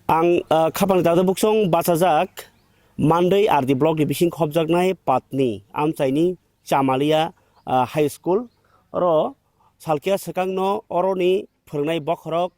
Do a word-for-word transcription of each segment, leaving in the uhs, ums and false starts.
Ang, ah, khapang jado buksong bachajak Mandai R D block ni bising khopjaknai Patni amchaini Chamalia, ah, High School oro salkia swkangno oroni phwrwngnai bokhorok,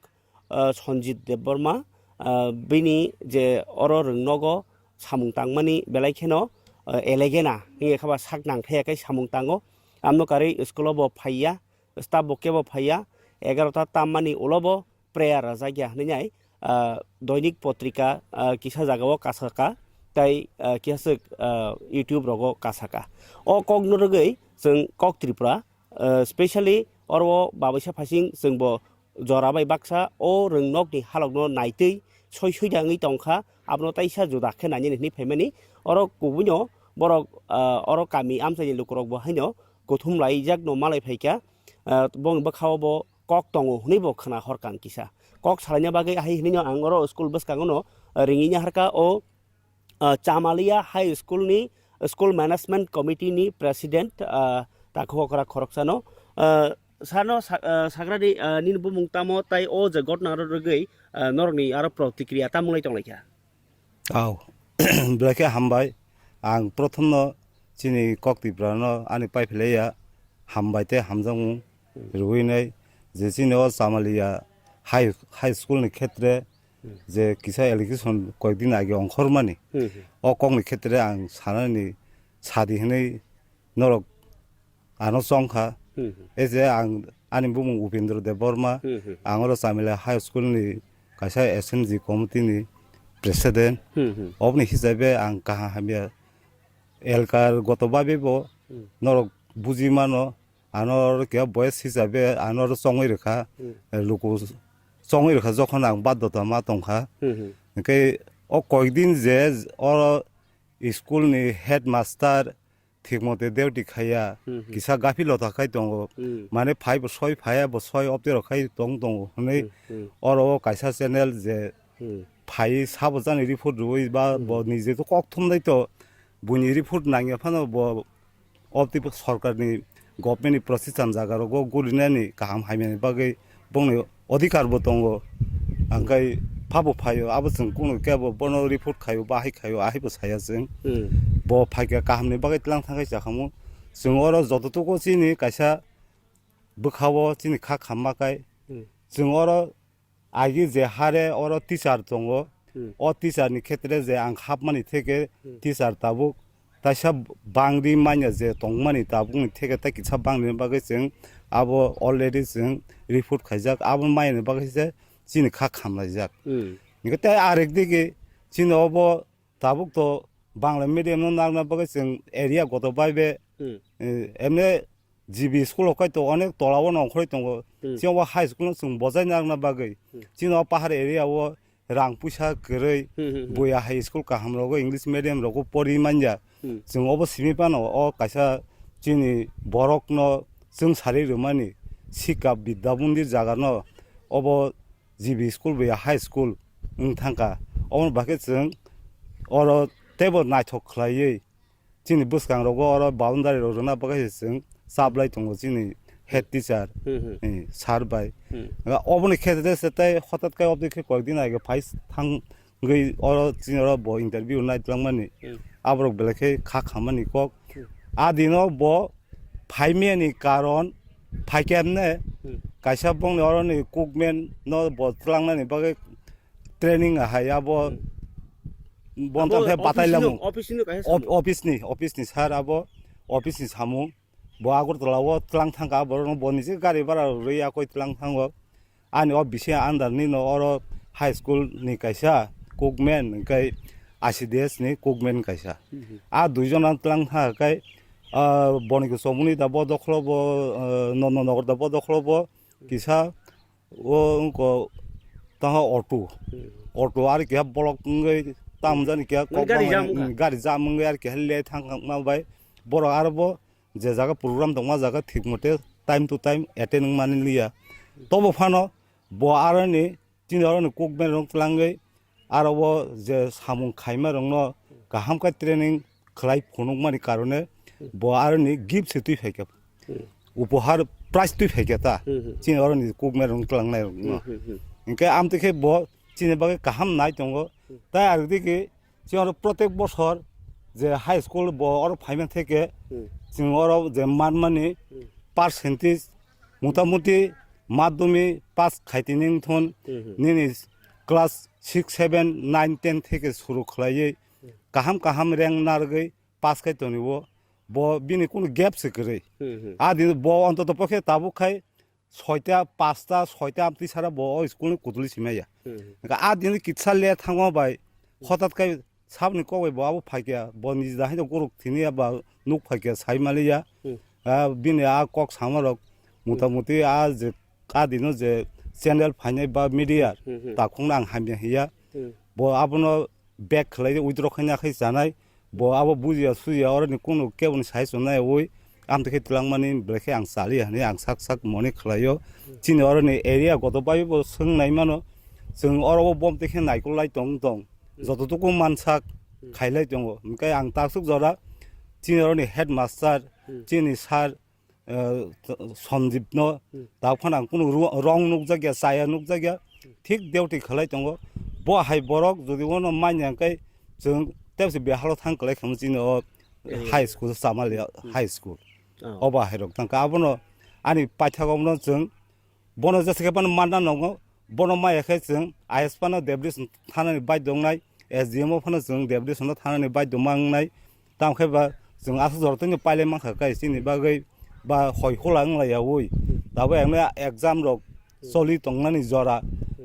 ah, Sanjit Debbarma, ah, bini je oro rwngnogo samung tangmani belai kheno, ah, elegena hingye khaba sak nangthaya khe samung tango. Amno karwi school o bo phaiya, staff bo kebo phaiya, egarota tammani ulo bo prayer rajak ya hinwi nai, ah, doinik potrika, ah, kisa jagao kasaka, tai, ah, kisa swk, ah, YouTube rogo kasaka. O kokno rwgwi chwng kok Tripura, ah, specially oro babaisa phasing chwngbo jora bai baksa o rwngnokni halokno naitwi soi soida wngwi tongkha, abono taisa juda khe nainani hinwi phaimani. Oro kubuino borok, ah, oro kami amchaini lukurokbo haino kuthum laijakno malai phaikha, ah, bongni bwkhao bo kok tongo hwnwi bo khna horkha ang kisa. Kok salaina bagwi ahai hwnwino ang oro school bwskango no ringwi naharkha o, ah, Chamalia High School ni School Management Committee ni President, ah, Takhuk Okra khoroksano. Ah, sano sa-, ah, sagrani, ah, nini bumung tamo tai o je gotna aro rwgwi, ah, norokni aro protikriya tamo wngwi tonglaikha? Aw, belai khe hambai. Ang prothomno chini kok Tiprano ani paiphlaiya hambai tei hamjakmung rwui nai je chini o Chamalia High, High School ni khetre je kisa allegation koyekdin age ongkhormani, Hmm, hmm. O kokni khetre ang sanani sadi hinui norok ano chongkha. Hmm, hmm. E je ang, ani bumung Upendra Debbarma, Hmm, hmm. Ang oro Chamalia High School ni kaisa S M G committee ni president. Hmm, hmm. Oboni hisabe ang kaham hamya elkar goto babe bo Hmm. norok buji mano, ano oro keha boyes hisabe ano oro chongwi rwkha, Hmm. luku chongwi rwkha jokhon ang baddota ma tongkha. Hmm, hmm. Hwnkhe o koyekdin je oro school ni headmaster thik mote duty khaiya, Hmm, hmm. kisa gaphilota khai tongo. Hmm. Mane phai bo soi, phaiya bo soi, obtwi rok khai tong tongo hwnwi Hmm, hmm. oro o kaisa channel je Hmm. phai sabo jani report rwui ba Hmm. bo nije to kok thumnai to buini report nangya phano bo obtwi sorkarni government ni procession jaga rogo gurinani kaham hamyani bagwi bongni odhikar bo tongo, angkai phabo phaio, abo chwng kunu kebo bono report khaio, bahai khaio, ahaibo saya chwng. Hmm. Bo phaikha kahamni bagwi tlang thangkhai chakhamu. Chwng oro jototuko chini kaisa bwkhao chini kha khamma kai. Hmm. Chwng oro agi je hare oro teacher tongo, Hmm. O teacher ni khetre je ang hapmani theke Hmm. teacher tabuk taisa bangri manya je tongmani tabukni theke tai kisa bangri bagwi chwng abo already chwng report khaijak, abo mayani bagwi se chini kha khamlaijak. Hmm. Hingke tei arekdigi chini obo tabuk to Bangla medium no nangna bagwi chwng area goto bai be, Hmm. eh, emne G B school o kai to onek tola o nongkhorwi tongo. Hmm. Chini obo high school no chwng bojai nangna bagwi. Hmm. Chini o pahar area o rang puisa kwrwi Hmm, hmm, hmm. buya high school kaham rogo English medium rogo pori manya. Hmm. Chwng obo simi phano o kaisa chini borok no chwng sari rwmani Sikha Bidya Mandir jaga no obo G B school buya high school wng thangkha. Oboni bagwi chwng oro teibo naithok khlaiwi chini bwskangrogo oro boundary rok rwna bagwi se chwng chaplai tongo chini head teacher, Hmm, hmm. eh, sir bai. Hmm. Oboni khetre se tei hotat khe oboni khe koyekdin age phai thangwi oro chini oro bo interview nai twlangmani. Hmm. Aborok belai khe kha khammani kok. Hmm. A dino bo phaimani karon phaikhe emne Hmm. kaisa bongni oroni cookman no bo twlangnani bagwi training ahai abo Hmm. bontam Abo khe office batai ni, lamung. Office ni kaisa Op-, samung. Office ni, office ni sir abo, office ni samung. Bo Agartala o tlang thangkha, borokno bo niji gari bhara rwi yakoi tlang thango. Ani o bisi under ni no oro high school ni kaisa cookman, hwnkhe I C D S ni cookman kaisa. Mhm. A duijon ang tlang thangkha khe, ah, Boniko Chomoni da bo dokhlo bo, ah, Nondanagar da bo dokhlo bo, kisa O wngkha tamo auto. Hmm. Auto aro keha block wngwi tam jani keha Mane kok gari bangmani, jam wngkha? Hmm, gari jam wngwi aro keha le thang ma bai. Borok aro bo je jaga program tongma jaga thik mote time to time attend wngmani liya. Tobo phano bo aroni chini aroni cookman rok twlangwi aro o je samung khaima rokno kaham khe training khlai phunukmani karone bo aroni gift se twi phaikha. Hmm. Upohar prize twi phaikha ta. Hmm, hmm. Chini aroni cookman rok twlangnai rokno. Hmm, hmm, hmm. Hinkhe amtwi khe bo chini bagwi kaham nai tongo. Hmm. Tai ar digi chini oro protek bosor je high school bo oro phaima theke Hmm. chwng oro je manmani Hmm. percentage motamuti madhyamik pass khaitini wngthon Hmm, hmm. nini class six, seven, nine, ten theke suru khlaiwi Hmm. kaham kaham rank narwgwi pass khai tongo. Bo bini kunu gap se kwrwi. Hmm, hmm. A din bo ontoto pokhe tabuk khai soita, pasta, soita amtwi sara bo o school ni kutuli simaya. Hmm, hmm. Hwnkhe a din kitsa le thangma bai hotat khai sabni kok bai bo abo phaikya, bo niji da haino guruk thini ya ba nuk phaikya sai maliya. Hmm. A bini a kok sama rok Hmm. motamuti a je a dino je channel phainai ba media Hmm, hmm. takhung ang hamya hiya. Hmm. Bo abono back khlai withdraw khaina khai chanai. Bo abo bujiya sujiya oroni kunu keboni sai chonai oi. Amtwi khe twlangmani belai khe ang chali hinwi ang sak sak mone khlaio. Chini oroni area goto bai bo swngnai mano. Chwng oro o bom twi khe naikol lai tong tong. Joto tuku mansak khailai tongo. Hwnkhe ang taksuk jora chini oroni headmaster, chini sir, eh, Sanjib no Hmm. tabuk phano ang kunu ru-, rong nukjakya, chaya nukjakya, thik duty khlai tongo. Bo hai borok jodi uano manya hwnkhe chwng tebse behalo thang kwlai khamu chini o Hmm. high school, Chamalia Hmm. high school. Oh. Obo hai rok thangkha abono ani paithak obono chwng bono jesa khe phano manna nango. Bono maya khe chwng I S P no deputation thanani baidhyo wngnai, S D M o phano chwng deputation no thanani baidhyo ma wngnai. Tamo khe ba chwng aswk jora tini pailai mankha kai chini bagwi ba hoi hula wnglayawi. Tabuk ang exam rok choli tongnani jora.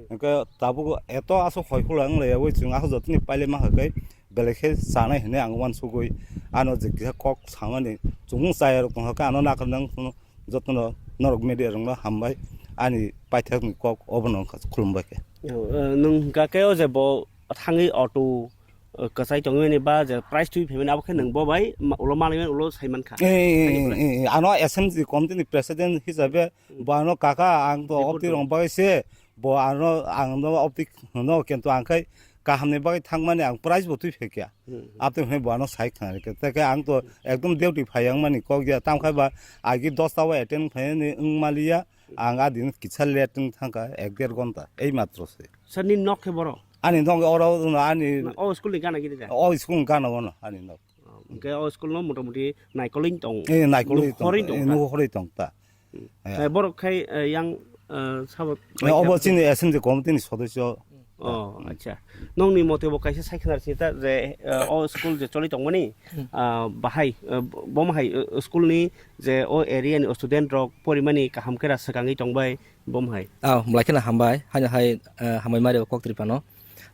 Hwnkhe tabuk eto aswk hoi hula wnglayawi chwng aswk jora tini pailai mankha kai belai khe chanai hinwi ang uansugwi ano je kisa kok samani chumung chaya rok tongkha khe ano nakarnang phano. Jotono norok media rokno hambai, ani paithakni kok obono wngkha, khulumbai khe. O, eh, nwng hwnkha khe o je bo thangwi auto, eh, kwchai tongmani ba je price twi phaimani abo khe nwng bo bai ma-, ulo manwi mani ulo sai mankha. Eh, eh, Ani eh, pore. Eh, eh, ano S M G committee ni president hisabe Hmm. bo ano kaka ang to Report opti rong bagwi se bo ano ang no opti no kintu ang khai kaham ni bagwi thangmani ang price bo twi phekya. Hmm. Abtwi hwnwi bo ano sai khna rikha. Tei khe ang to ekdom duty phai yang mani kok ya. Tamo khai ba agi dosta o attend khlai ni wng maliya. Ang a din kisa late wng thangkha ek der ghonta. Ei matro se. Sir, nini nok khe boro? Ani nok oro, ani Na, o school ni gana gini da? O school gana ono ani nok. Oh, hwnkhe o school no motamuti naikolwi tong. Eh, naikolwi tong. Nukhorwi tong Eh, ta? Nukhorwi tong ta. Hmm. Eh. Eh, borok khai, eh, yang, eh, sabo Eh, obo chini S M G committee ni sodosyo. Oh, acha. Nokni mote bo kaisa sai khna risi ta je, eh, o school je choli tongmani, Hmm. ah, bahai, eh, bo-, bomo hai, eh, school ni je o area ni student rok porimani kaham khe ra swkangwi tongbai bomo hai. Ah, belai kheno hambai. Haino hai, eh, hambai mari o kok tripano.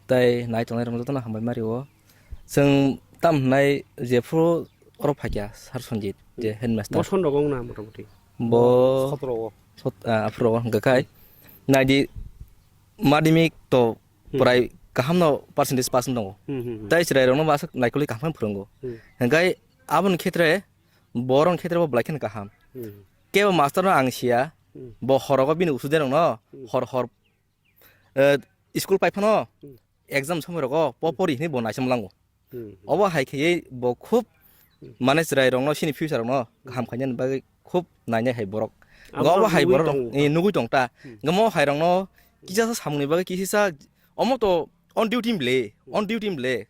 Tai nai tongnai rok jotono hambai mari o. Chwng tam hwnai jephuru oro phaikha, Sir Sanjit, je Hmm. headmaster. Boson rok wng na motamuti? Bo Sotro o. Sot-, ah, aphuru o hwnkha khai. Naidi madhyamik to Hmm. prai kaham no percentage pass wng tongo. Hmm, hmm, hmm. Tai chwrai rok no aswk naikolwi kaham khe phwrwngo. Hmm. Hwnkhe aboni khetre, borok ni khetre bo belai kheno kaham. Hmm. Kebo master no ang siya, Hmm. bo horogo bini usude rok no Hmm. hor hor eh, school pai phano Hmm. exam somoi rogo po pori hinwi bo naisem lango. Hmm. Obo hai khaiwi bo khub Hmm. mane chwrai rokno chini future rokno kaham khainani bagwi khub nainai hai borok. Abo Obo hai nugwi borok tong eh, nugwi tong ta. Hmm. Gamo hai rokno kisa sa samungni bagwi kisa sa omo to on duty mle, on duty mle.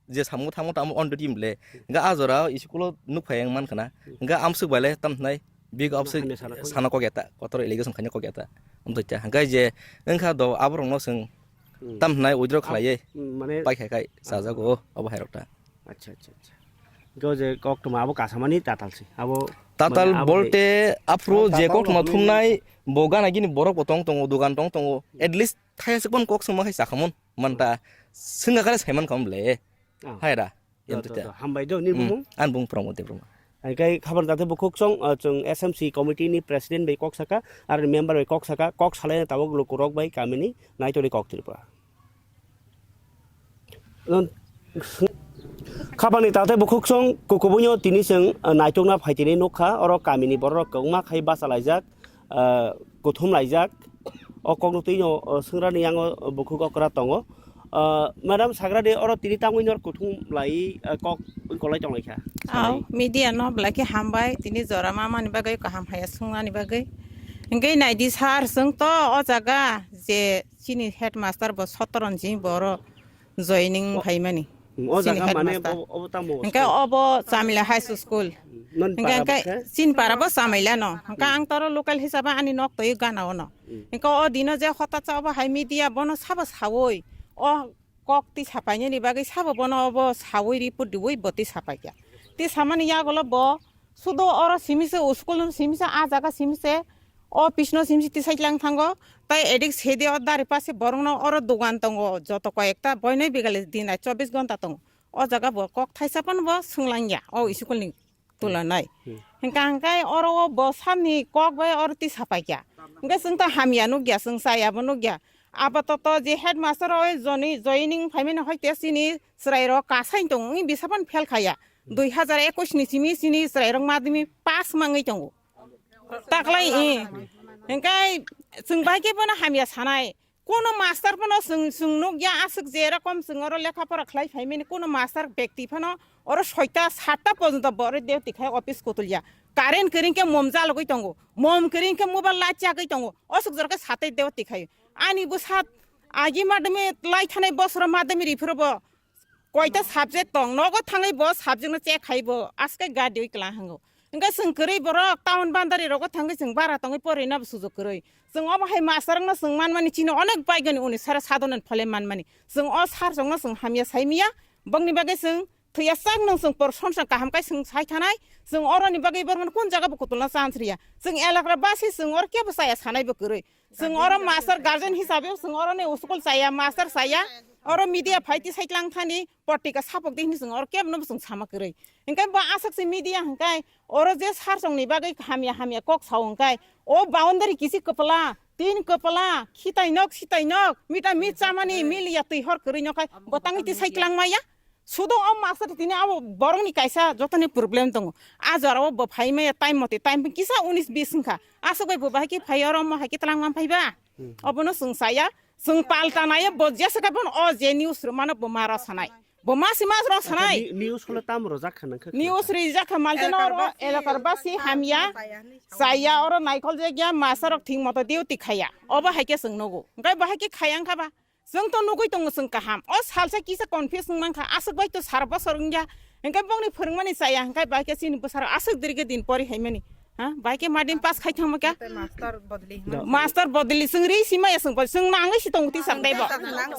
Je samung tangmo tamo on duty mle. Hingke a jora o school o nuk phai ang mankha na. Hingke amswk bai le tam hwnai big Ano upswk hamya sana kok sana kok eta, kotor allegation khaina kok eta. Amtwi ta. Hingke je wngkha do aborok no chwng Hmm. tam hwnai withdraw Ap-, khlaiye. Hmm, mane pai khai khai Ah. chajago obo hai rok ta. Acha, acha, acha. Hingke o je koktwma abo kasamani tatal se. Abo Tatal mane abo bolte de- aphuru Ah, je tatal koktwma rok thumnai bo gana gini borok bo tong tongo, dogan tong tongo. Hmm. At least thaya se kon kok songma khai sakhamon. Manta swngkha kare saiman kha mle. Ah. Hai ra. Do, Em do, tete. Do. Hambai do, ni Hmm. bumung? An bung Pramod Debbarma. Hai kai khabar jate bukhuk song, ah, chwng S M C committee ni president bai kok saka, ar member bai kok saka, kok salai tabok lukurok bai kamini naitori kok Tripura. Khabangni takhtai bukhuk song kukubuino tini chwng, ah, naitokna phaitini nukha, oro kamini bororok kwbangma khai bachalaijak, ah, kuthum laijak. O kokno twino, ah, swngrani yango bukhuk okra tongo. Ah, madam sagradi oro tini tangwi nor kuthum lai, ah, kok kolai tonglaikha? Aw, media no belai khe hambai, tini jora ma mani bagwi kaham haya swngnani bagwi. Hingke naidi sir, chwng to o jaga je chini headmaster bo sotoro ni simi bo oro joining O, phaimani. Hmm, o Chini jaga mane headmaster. bo-, obo tamo Hingke school? obo Chamila High School. Non Hingke, para hingke bo khe? Chin para bo Chamila no. Hingke Hmm. ang toro local hisabe ani nok toi gana ono. Hmm. Hingke o dino je hota cha obo hai media bono sabo sawi. O kok twi sapainani bagwi sabo bono obo sawi report diwi bo twi sapaikha. Twi samani yagulo bo sudo oro simi se school no simi se ah jaga simi se o office no simi se tisai tlang thango. Tai edik sede o dari pase borok no oro dogan tongo joto koi ekta boinoi bigale din ai chobbish gonta tongo. O jaga bo kok thaisa phano bo swnglang ya o school ni tulanai. Hmm. Hingka hingkai oro o bo samni kok bai oro twi sapaikha. Hingke chwng ta hamya nukya, chwng chaya bo nukya. Apatoto je headmaster o joni joining phaimani hoite chini chwrairok kasain tongo, wngwi bisa phano fail khaya. Dui hazar ekwis ni simi chini chwrairok madhyamik pass mangwi tongo. Taklai, eh. Hingkai chwng bai khe bono hamya sanai. Kono master phano chwng, chwng nukya aswk je rokom chwng oro lekha pora khlai phaimani kono master bekti phano oro soita satta porjonto bo oro de tikhai office kotulya. Current kwrwi khe mom jalogwi tongo. Mom kwrwi khe mobile light chagwi tongo. Aswk jora khe satai de tikhai. Ani bwsa agi madhyamik lai thanai bosoro madhyamik riphuru bo koita subject tong, nogo thangwi bo subject no check khai bo, aske gadi wi kla hango. Hingke chwng kwrwi borok town bandari rogo thangwi chwng bara tongwi porina bo sujok kwrwi. Chwng obo hai master wngno chwng manmani chini onek baigani uni sara sadonani phole manmani. Chwng o sar chwngno chwng hamya sai miya, bongni bagwi chwng thwiya sak nung chwng por sonsa kaham kai chwng sai thanai. Chwng oroni bagwi bormani kun jaga bo kutulna chance riya. Chwng elakra basi chwng oro kebo chaya sanai bo kwrwi. Chwng oro master guardian hisabe chwng oro ni school chaya, master chaya, oro media phai ti sai tlang thani portika sapok di hini chwng oro kebo no chwng sama kwrwi. Hingke bo aswk se media hingkai oro je sar chwng ni bagwi hamya hamya kok sao hingkai o boundary kisi kwpla, tin kwpla, khitai nok, sitai nok, mita mit chamani, miliya twi hor kwrwi nok hai bo tangwi ti sai tlang maya. Sudo o master tini abo borokni kaisa jotoni problem tongo. A jorao bo phai maya time mote time kisa unis bis wngkha. Aswk bai bo bahai khe phai oro mo hai khe twlang man phai ba? Hmm. Obono chwng saya, chwng palta nai bo jesa khe bono o je news rwmano bo ma rw sanai. Bo ma si ma rw Acha, sanai. ni-, news holo tam rojak kha nang kha News kha. Rijak kha mal jeno Elakar oro basi, elakar basi elakar hamya. Saya hinwi sawi. Saya oro naikol je gya master rok thik moto duty khaya. Obo hai khe chwng nugo. Hwnkhe bo hai khe khaya wngkha ba? Chwng to nugwi tongo chwng kaham. O salsa kisa confuse wng mankha, aswk bai to sara bosor wngya. Hwnkhe bongni phwrwngmani chaya, hwnkhe bai khe chini bwsaro aswk dirge din pori haimani. Ha? Bai khe madin pass khai thangma kya? Master bodli hwnwi. Master bodli chwng ri simaya chwng bo, chwng nangwi si tongo tisa teibo.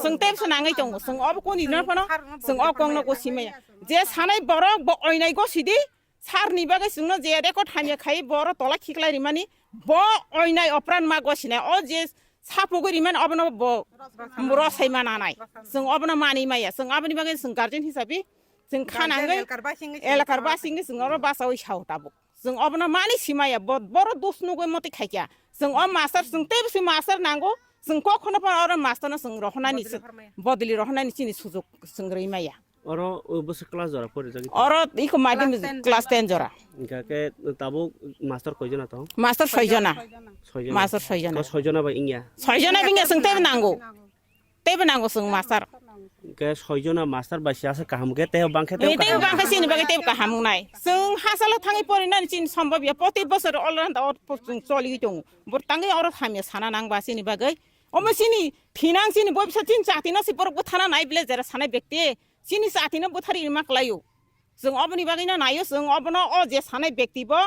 Chwng teibo se nangwi tongo. Chwng obo kuni dino phano, chwng o kongno ko simaya. Je sanai borok bo oinai go sidi, Sir ni bagwi chwngno je record hamya khai bo oro tola khiklai rimani, bo oinai opran ma gosinai, o je sapugwi rimani obono bo rosai ma nanai. Chwng obono mani maya, chwng aboni bagwi chwng guardian hisabi chwng khanangwi elakar basingwi chwng oro basawi sao tabuk. Chwng obono mani simaya, bo, boro dos nugwi moti khaikya. Chwng o master, chwng teibo si master nango, chwng kokhono phano oro master no chwng rohonani, bodli rohonani chini sujuk chwng rwi maya. Oro, o, bwswk class jora pori jagwi? Oro iko madhyamik class ten jora. Hingkha khe tabuk master koijona tong? Master soijona. Soijona. Master soijona. O soijona bai wngya? Soijona bai wngya, chwng teibo nango. Teibo nango chwng master. Hingkhe soijona master bai siyasa kaham khe teibo bangkhe teibo kaham. Teibo bangkhe chini bagwi teibo kaham wngnai. Chwng hachalo thangwi porinani chini sombobya. Proti bosor all round or chwng choliwi tongo. Bo tangwi oro hamya sana nangba chini bagwi. Omo chini thinang chini bobisa chini chati no si borok bwthana nai bile jera sanai bekti. Chini chati no bwthari ma klaio. Chwng oboni bagwi no naio, chwng obono o je sanai bekti bo,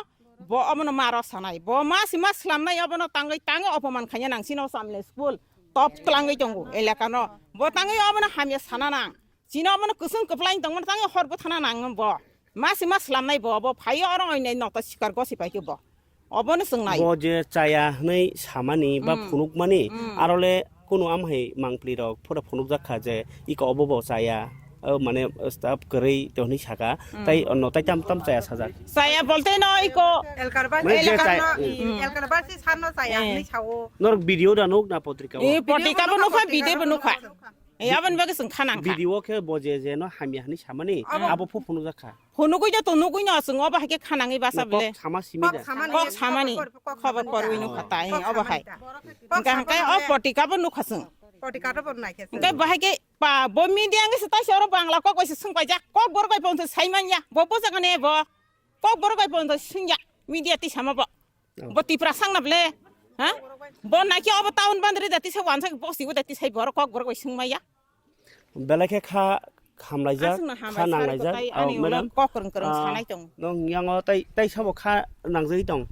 bo obono ma rw sanai. Bo ma si ma slamnai obono tangwi tangwi opoman khaina nang chini o Chamila school top twlangwi tongo elaka no. Bo tangwi obono hamya sana nang. Chini obono kwchwng kwplai tongmani tangwi hor bwthana nang bo. Ma si ma slamnai bo, bo phaio oro oinai nokta sikar gosi paikhe bo. Obono chwng nai. Bo je chaya hwnwi samani ba phunukmani, arole kunu amhai mangpli rok phura phunukjak kha je iko obo bo chaya, o mane staff kwrwi to hwnwi saka, tai no tai tam tam chaya sajak. Chaya bolte no iko Elkar basi, mane je elkar chaya, no, i, elkar basi sar no chaya hwnwi sao. Norok video da nuk na potrika o? E potrika bo nukha, video bo nukha. E aboni bagwi chwng khanang kha. Video khe bo je je no hamya hwnwi samani, abo phu phunukjak kha. Phunugwi no to nugwi no chwng obo hai khe khanangwi basa bile. Kok samani. Kok samani. Khobor korwi nukha tai obo hai. Hingkha hingkha o potrika bo nukha chwng. Potrika bo naikhe. Hingkha bo hai khe ba bo media wngwi se taisa oro Bangla kok bai se swngpaijak. Kok borok bai pon se saimanya. Bo bujagani bo. Kok borok bai pon se swngya. Media twi sama bo. Bo Tipra sangna bile. Ha? Bo naki obo town bandri da tisa wansa bosti go da tisa borok kok borok bai sung maya. Belai khe kha hamlaijak, Aswkno kha hambai nanglai sari jak. Kwtai, oh, ani ulo madam. Kok kwrwng kwrwng Ah, sanai tong. Nong yango tai, tai sabo kha nangjagwi tong.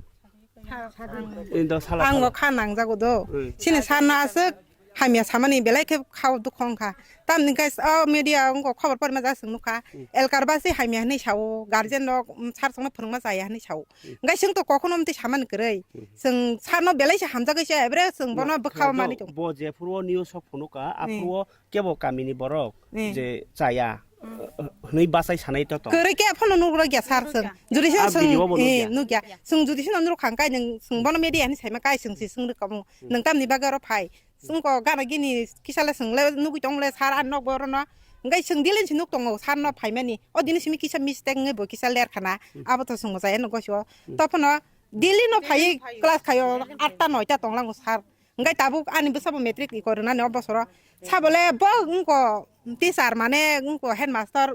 Indo sala Ang sala. Kha nangjago do. Hmm. Sini sana aswk hamya samani belai khe khao dukho wngkha. Tamni guys, oh, media wngkha khobor porma ja swng nukha. Hmm. Elkar basi hamya hinwi sao, guardian rok, um, sar songno phwrwngma chaya hinwi sao. Hmm. Guys, chwng to kokhono amtwi samani kwrwi. Hmm. Chwng sarno belai se hamjagwi se, ebre chwng bono bwkhao Bo, mani tong. Bo jephuru o news o phunukha, Hmm. aphuru o kebo kamini borok Hmm. je chaya, Hmm. eh, hwnwi bachai sanai to tong. Kwrwi khe phano nugrok ya sar chwng. Judi se Ah, chwng, video bo eh, nukya. Nukya. Chwng judi se nurok khang kai nwng chwng bono media hinwi saima kai chwng si chwng rwkamo. Hmm. Nwng tamni bagwi oro phai. Chwng ko gana gini kisa le chwng le nugwi tong le sar ani nok bo oro no. Hwnkhe chwng dili se nuk tongo sar no phaimani. O dini simi kisa mistake wngwi bo kisa ler khana. Hmm. Abo to chwng bo chaya no gosio. Hmm. To phano Delhi no phai class khaio atta noita tonglango sar. Hwnkhe tabuk ani bwsabo matric iko rwnani o bosoro. Sabole bo wngko teacher mane wngko headmaster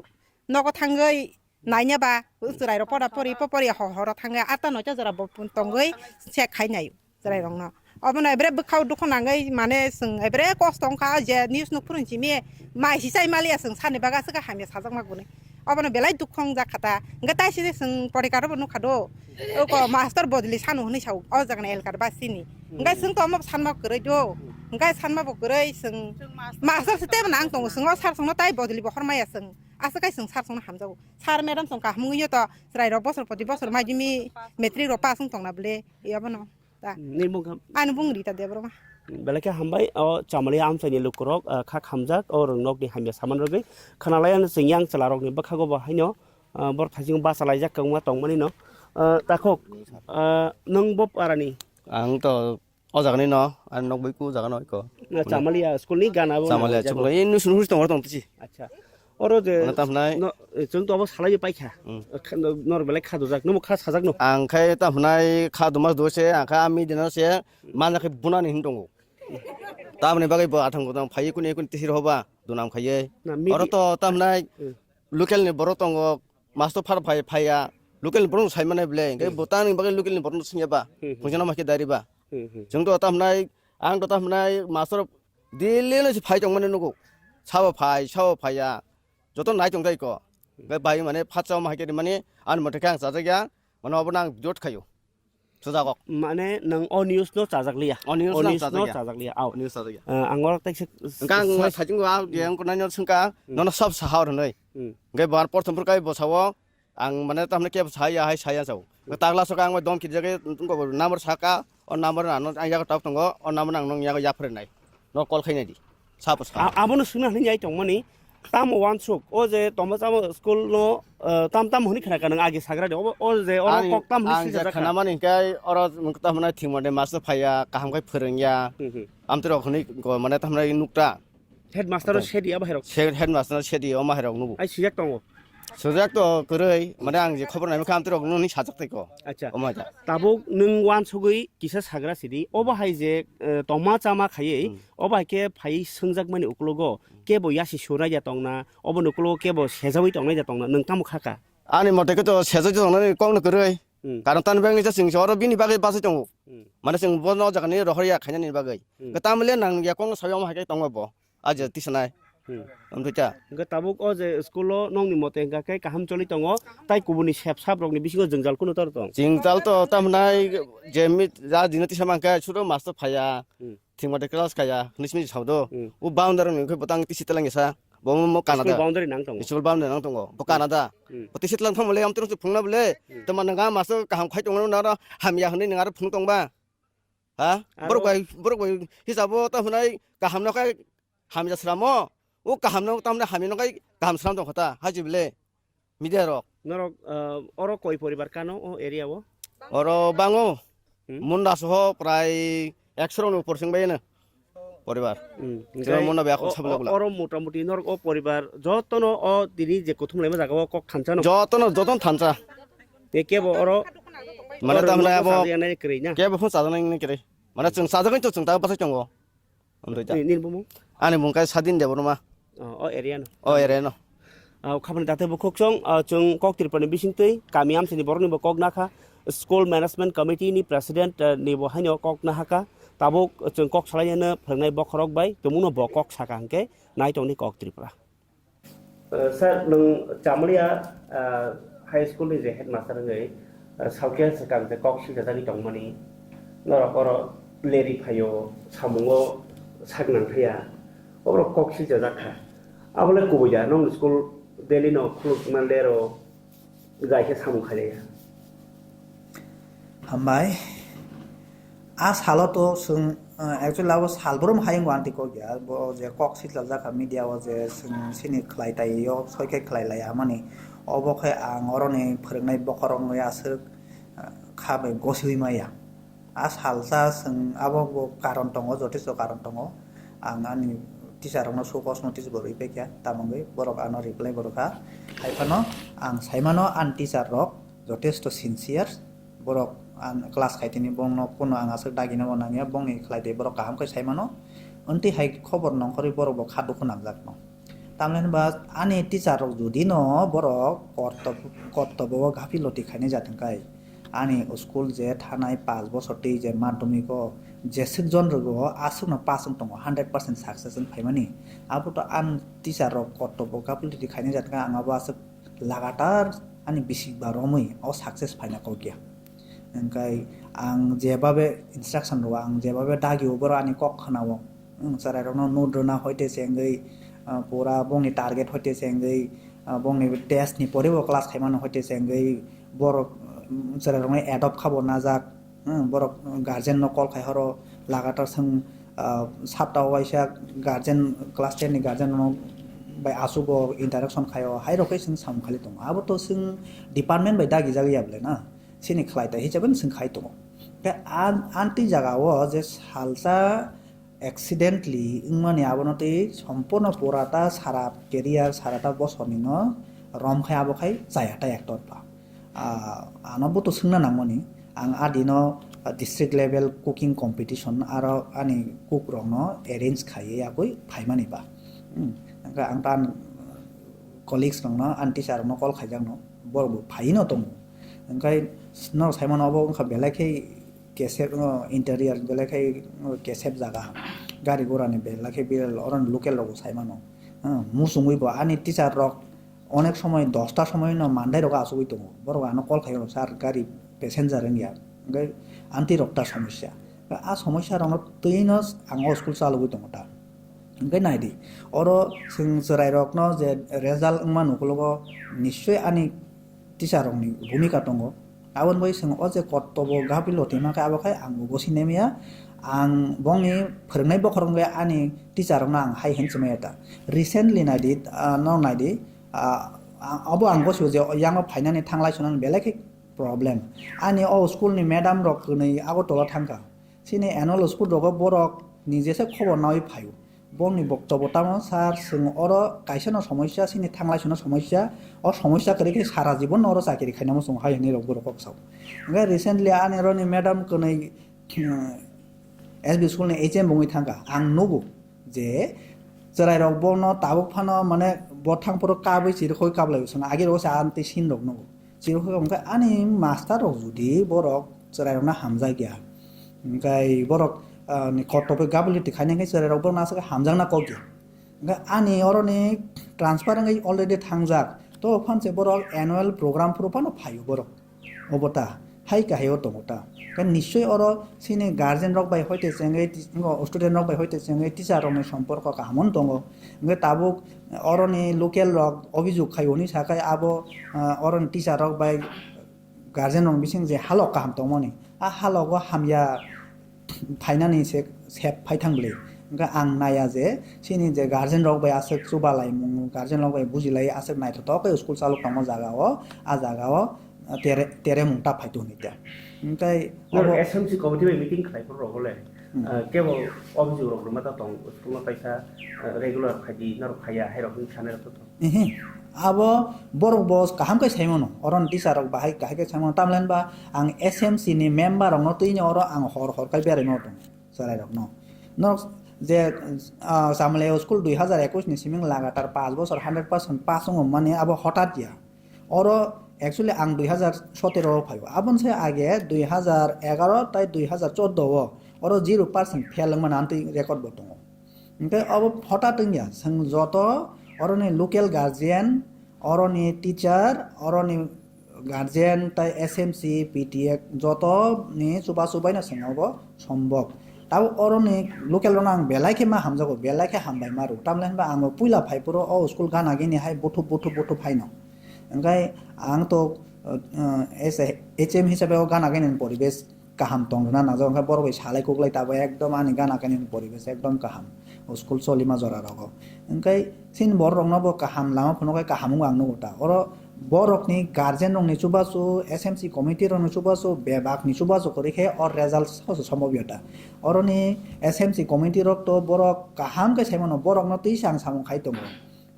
nogo thangwi naina ba chwrai rok pora pori po pori ho horo thangwi atta noita jora bo tongwi check khai nai chwrai rokno. Obono ebre bwkhao dukhu nangwi mane chwng ebre kosto wngkha je news nuk phuru simi mai si chai maliya chwng sani baga swkha hamya sajakma gwnwi. Obono belai dukhu wngjak kha ta. Hwnkhe tai sini chwng porikar bo nukha do. Oko master bodoli sanu hwnwi sao o jagani elkar ba sini. Hwnkhe chwng to omo sanma kwrwi do. Hwnkhe sanma bo kwrwi chwng master se tebo nang tongo chwng o sar chwngno tai bodoli bo hormaya chwng. Aswk kai chwng sar chwngno hamjago. Sar madam chwng kaham wngwi to chwrai rok bosor poti bosor mai dimi matric rok pass wng tongna bwle. Yabono. Ta. Ni bung kam. Ani bung Rita Debbarma. Belai khe hambai o Chamalia amchaini lukurok, ah, kha khamjak o rwngnokni hamya saman rwgwi khwnalaiya chwng yang chwlarokni bwkhago bo haino, ah, borok thaiching bachalaijak kwbangma tongmani no. Ah, takhok, ah, nwng bo parani? Ang to o jagani no, ani nok bai ku jaga no iko. Na Chamalia school ni gana bo Chamalia na school ni nusun huris tong tong tisi. Acha. Oro je Ano tam hinai. No, eh, chwng to abo salai paikha. Hmm. Kha-, no, nor belai kha dujak, no kha sajak no. Ang khai tam hinai kha dumas do se, ang khai ami dino se, mana khai bunani hin tongo. Tamni bagwi bo athang bodang phai kun kun tisir hoba, dunam khaiye. Na, midi- Oro to tam hinai Hmm. local ni borok tongo, master phar phai phaiya, local ni borok sai mane ble, Hmm. bo tamni bagwi local ni borok singya ba, Hmm, hmm. Phunjana ma khe dari ba. Hmm, hmm. Chwng to tam hinai, ang to tam hinai master daily no se phai tong mani nugo. Sabo phai, sabo phaiya. Joto nai tong tai ko. Bai bai mane phatsa ma hai khe mani ani mote khe ang chajak ya. Mane obo nang jot khayo. Chajak kok. Mane nang o news no chajak liya. O news O nang news chajak no ya. Chajak liya. Au. O news chajak ya. Eh, ang oro taisa Engka ang sai- sajing wa yang ko nai no sengka. Hmm. Nono sab sahor noi. Hmm. Ngai bar por tempur kai bo sawo. Ang mane tamne kebo saya hai saya jao. Tagla soka ang dom kiri jage tungko number saka, o number ano ang yago tok tongo, o number ang nong yago yapre nai. No call khainai di. Sabo sa. A-, abono swngna hinwi yai tongmani. Tamo wansuk, o je tongma tamo school no, eh, tam tam hwnwi khna ka nang agi sagra de. O, o je oro Ani, kok tam hwnwi ang swijak je kha. Khna mani kai oro tam hwnwi thingmande master phaiya, kaham khai phwrwngya. Hmm, hmm. Amtwrok hwnwi ko mane tam hwnwi nukta. Headmaster no Ato. Sedi abo herok. Se-, headmaster no sedi o ma herok nugo. Ai sijak tongo. Sujak to kwrwi, mane ang je khobor naimukha amtwrok nuni sajak tei ko. Acha. O ma ja. Tabuk nwng wansugwi kisa sagra sidi, obo hai je, eh, tongma chama khaiwi, Hmm. obo hai khe phai swngjak mani uklogo, kebo yasi surai ya tongna, obo ni uklogo kebo sejawi tongnai ya tongna, nwng tamo khaka? Ani mote khe to sejawi tongnani kok no kwrwi. Hmm. Karon tan bang ni chwng oro bini bagwi bachai tongo. Hmm. Mane chwng bono o jaga ni rohor ya khainani bagwi. Hmm. Kwtam le nang ya kok no sawi omo hai khe tongo bo. Aja tisanai. Hmm. Amtwi ta. Hwnkhe tabuk o je school o nokni mote hwnkha khe kaham choli tongo, tai kubuni sep sap rokni bisingo jwngjal kunu tor tong? Jwngjal to tamnai je mi ja dino tisa mankhe sudo master phaiya, Hmm. thingmate class khaiya, hwnwi simi sao do. Hmm. O boundary ni khe botang tisi telang sa, bo mo School Canada. Boundary nang tongo. School boundary nang tongo, bo Canada. Hmm. Bo tisi telang thangmale amtwi rok phunukna bole, Hmm. tama nang master kaham khai tongo nang hamya hwnwi nang aro phunuk tongba. Ha? Aro Borok bai, borok bai hisabo ta hwnai kaham no khai hamya sramo. O kaham no tamne hamya no khai kaham sram tong khata. Haji bile. Media rok. Norok, ah, oro koi poribar kano o area o? Oro bango. Hmm? Munda soho prai ekso rok ni upor sing bai na. Poribar. Hmm. Sira Hingke munda bai o, akon sabla o, gula. Oro motamuti norok o poribar jotono o tini je kuthum laima jaga o kok thansa no? Jotono, jotono thansa. Te kebo oro Mane oro tamne nokbo abo sajaknai kwrwi na? Kebo phone sajaknai kwrwi. Mane chwng sajaknai to chwng ta bwsai tongo. Amtwi ta. Ni, nini bumung? Ani bumung kai Sadin Debbarma. O, o area no. O area no. O, khabani date bo khokchong, o, chwng kok Tripura ni bisingtwi kami amsini borokni bo kok nakha. School Management Committee ni President, eh, ni bo haino kok nahaka, tabuk chwng kok salainano phwrwngnai bokhorok bai, tumungno bo kok saka hwnkhe nai tongni kok Tripura. Eh, sir, nwng Chamalia, eh, High School ni je headmaster wngwi, eh, salkhe swkang je kok siljajagwi tongmani, norok oro leri phaio, samungo sak nang thaya, oborok kok siljajak kha. Abole kubui da, nwng school daily no khulukma lero, jai khe samung khailaiya. Hambai. A salo to chwng, uh, actually abo salbrum hayung anti kok ya. Bo je kok sitlaljak kha media o je chwng sini khlai tai yo, soi khe khlai lai amani. Obo khe ang oroni phwrwngnai bokhorok wngwi aswk, uh, kha bai gosiwi maya. A salsa chwng abo bo karon tongo, jotesto karon tongo. Ang ani teacher rokno show cause notice bo rwi paikha, tamungwi borok ano reply bo rwkha. Hai phano ang saimano ani teacher rok jotesto sincere, borok ang class khaitini bongno kuno ang aswk dagina bo nangya, bongni khlai de borok kaham khe saimano. Onti hai khobor nongkhorwi borok bo kha dukhu nangjak no. Tamni hwnba ani teacher rok jodi no borok kortob-, kortobo o gapiloti khainai jatong kai. Ani school je thanai paanch bochor twi je madhyamik o jeswk jon rwgo aswkno pass wng tongo, hundred percent success wng phaimani. Abo to ani teacher rok kortobo gapiloti khainai jatong kai, ang abo aswk lagatar ani bisik ba romwi o success phaina kok ya. Hwnkhe ang jebabe instruction rwo, ang jebabe dagio borok ani kok khwnao. Chwrairokno note rwna hoite se wngwi, ah, pura bongni target hoite se wngwi, ah, bongni test ni pore bo class khaimano hoite se wngwi borok, mm, chwrairokno adopt khabo najak. Hmm, borok guardian no call khai horo lagatar swng, ah, sapta o waisa guardian, class ten ni guardian no bai asugo interaction khaio, hai rok khe swng samung khali tongo. Abo to swng department bai dagi jagwi ya bole na, sini khlai ta hisabe swng khai tongo. Khe an, anti jaga o je salsa accidentally wngmani abono tei somporno purata sara career, sarata bosornino rom khai abo khai chaya ta ektorpha. Ah, ano bo to swngna nangmani, ang adino, ah, district level cooking competition aro ani cook rokno arrange khaiwi yakui phaimani ba. Hmm, hwnkhe ang ta ani colleagues rokno, ani teacher rokno call khaijakno, borok bo phaino tongo. Hwnkhe norok saimano obo wngkha belai khe kesep, o, interior belai khai, o, kesep jaga, gari gura ni belai khai viral, oro ni local rok bo sai mano. Hmm, muchungwi bo ani teacher rok onek somoi dosta somoi no mandai rok achugwi tongo, borok ano call khai, "Sir, gari passenger wngya," hwnkhe anti rok ta somosya. A somosya rok no twi no ang o school chalogwi tongo ta. Hwnkhe nai di, oro chwng chwrai rok no je result wngma nukologo, nischoi ani teacher rokni bhumika tongo. Aboni bai chwng o je kortobo gapiloti ma khe abo khai ang bo gosi nemya. Ang bongni phwrwngnai bokhorok wngwi ani teacher rokno ang hai hwn swmaya ta. Recently nai di, ah, no nai di, ah, ah, abo ang gosio je yang o phainani thanglai sunani belai khe problem. Ani o school ni madam rok kwnwi Agartala thangkha. Chini annual sport rogo borok ni jesa khobor nawi phaio. Borokni boktobo tamo, "Sir, chwng oro kaisa no somosya, chini thanglai sono somosya, o somosya kwrwi khe sara jibon no oro chakiri khainamo chwng hai," hinwi rok borok kok sao. Hwnkhe recently ani roni madam kwnwi, hmm, S B school ni H M bungwi thangkha. Ang nugo je chwrai rok bono tabuk phano mane bo thang phuru kabwi chirikhoi kablai chwng agi rogo se amtwi sin rok nugo. Chirikhoi hwnkhe ani master rok jodi borok chwrai rokno hamjak ya, hwnkhe borok, ah, ni kotor bai gabuli tikhaini hwnkhe chwrai rok borokno aswk hamjakna kok ya. Hwnkhe ani oroni transfer wngwi already thangjak. To phan se borok annual program phuru phano phaio borok. Obo ta, hai kahai o tongo ta. Hwnkhe nischoi oro chini guardian rok bai hoite chengwi, student rok bai hoite chengwi teacher rok ni somporko kaham wng tongo. Hwnkhe tabuk oroni local rok obhijog khai hwnwi sakhai abo, ah, oroni teacher rok bai guardian rok bising je halok kaham tongmani, a halogo hamya phainani se sep phai thang bwlwi. Hwnkhe ang naiya je chini je guardian rok bai aswk chuba laimung, guardian rok bai buji lai aswk naithotok khe school chalok tongma jaga o, a jaga o tere, tere mung ta phai tong hwnwi ta. Hwnkhe Norok abo S M C committee bai meeting khlai phuru rok le, Hmm. ah, kebo obhijog rok rwma ta tong, school o kaisa, ah, regular phaidi, norok phaiya, hai rok hinwi sanai rok to. Ehe. Abo borok bo kaham khe sai mano. Oro ni teacher rok bahai kahai khe sai mano. Tamle hwnba ang S M C ni member rok no twi ni oro ang hor hor khai berai no tongo chwrai rok no. Norok je, ah, Chamalia school dui hazar ekwis ni siming lagatar paanch bochor hundred percent pass wng mani abo hotat ya. Oro Actually ang dui hazar sotero o phaio, aboni se age dui hazar egaro tai dui hazar chordo o oro zero percent fail wngmani amtwi record bo tongo. Hwnkhe obo hota twngya, chwng joto oroni local guardian, oroni teacher, oroni guardian tai S M C, P T A joto ni chubachu baino chwng obo sombok. Tabuk oroni local rokno ang belai khe ma hamjago, belai khe hambai ma rw. Tamni hwnba ang puila phai phuru o school gana gini hai buthup buthup buthup haino. Hwnkhe ang to, uh, as a H M hisabe o gana gini poribesh kaham tong rwna nangjak, hwnkhe borok bai salai kuklai tabuk ekdom ani gana gini poribesh ekdom kaham. O school cholima jora rogo. Hwnkhe chini borok rokno bo kaham lama phunukhe kaham wngwi ang nugo ta. Oro borokni guardian rokni chubachu, S M C committee rokni chubachu, bebakni chubachu kwrwi khe o result soso sombobya ta. Oroni S M C committee rok to borok kaham khe saimano, borokno twi se ang samung khai tongo.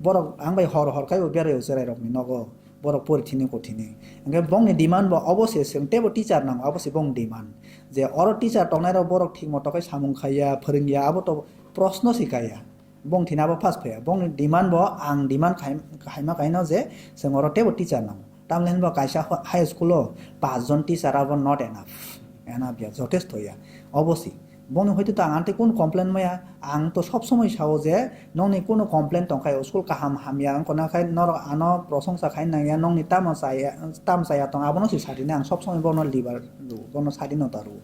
Borok ang bai hor hor khai bo berai o cherai rokni nogo, borok pori thini ko thini. Hwnkhe bongni demand bo obo se, chwng teibo teacher nango, abo se bongni demand. Je oro teacher tongnai rok borok thik moto khai samung khaiya, phwrwngya, abo to proshno se kaiya. Bong thina bo first phaiya. Bongni demand bo ang demand khai-, khaima kaino je chwng oro teibo teacher nango. Tamni hwnba kaisa ho-, high school o pach jon teacher abo not enough. Enough ya, jothesto ya. Obo se. Bongni hoito to ang amtwi kunu complain maya. Ang to sob somoi sao je nongni kunu complain tongkha, school kaham hamya wngkha na khai norok ano prosongsa khai nangya, nongni tamo chaya, tamo chaya tong abono se sadini ang sob somoi bono libar rw, bono sadinota rw.